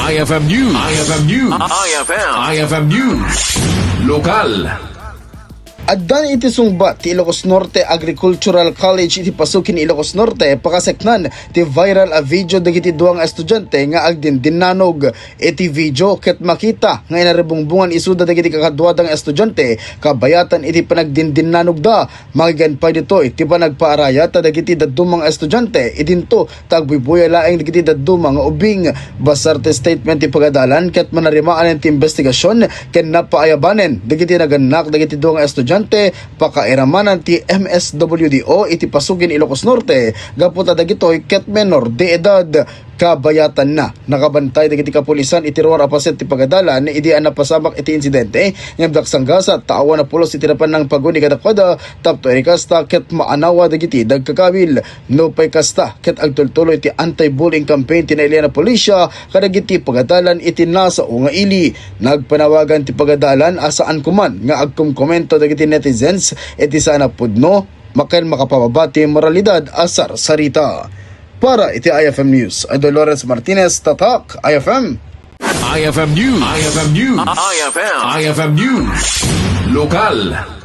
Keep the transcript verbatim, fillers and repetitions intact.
I F M News. I F M News. I F M. I F M News. Lokal. Addan iti sungbat ti Ilocos Norte Agricultural College iti paso ken Ilocos Norte pakaseknan ti viral a video dagiti dua nga estudiante nga agdindinnanog. Iti video ket makita nga inaribungbongan isuda dagiti kakaduada nga estudiante kabayatan iti panagdindinnanogda. Makigan pay ditoy ti panagpaarayat dagiti dadduma nga estudiante idinto ta agbuybuya laeng dagiti dadduma nga ubing. Basar ti statement ti pagadalan ket manarimaan ti investigasyon ken napaayabanen dagiti nagannak dagiti dua nga estudiante pakairamanan ti M S W D O iti paso ken Ilocos Norte gapu ta dagitoy ket menor de edad. Kabayatanna, nakabantay dagiti kapulisan iti ruar a paset ti pagadalan idi a napasamak iti insidente, ngem daksanggasat ta awan a pulos iti napannang paguni kadakuada tapno iti kasta ket maanawa dagiti nagkakawil. Nupay kasta ket agtultuloy ti anti-bullying campaign ti nailian a pulisya kadagiti pagadalan iti nasao nga ili. Nagpanawagan ti pagadalan a saan koman nga agkomkomento dagiti netizens iti saan a pudno ken makapababa ti moralidad a sarsarita. Para iti I F M News, Idol Lawrence Martinez, Tatak, I F M. I F M News. I F M News. I F M. I F M News. Lokal.